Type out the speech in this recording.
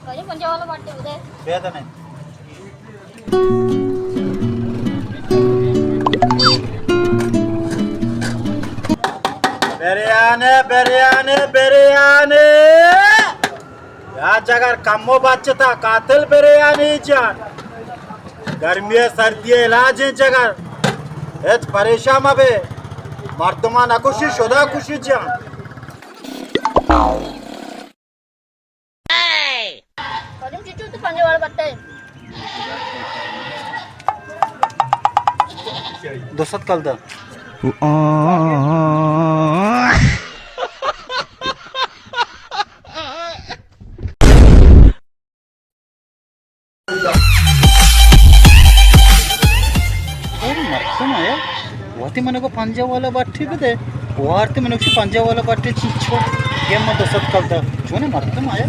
کجا پنجاہ والا بٹے بدے؟ بیا تو نہیں۔ بریانی، بریانی، بریانی۔ یا جگر کمو بچتا قاتل بریانی جان۔ گرمی سردی علاج جگر۔ ہچ پریشان مبے۔ مردمان نکشی، شدا کشی جان۔ کاظم چچو، تو پنجاہ والا بٹے۔ دو سد کلدار۔ اے مردم آیا، وتی منگو پنجاہ والا بٹے بدے، وارت منگو پنجاہ والا بٹے چیچو، گیم دو سد کلدار، چونے مردم آیا۔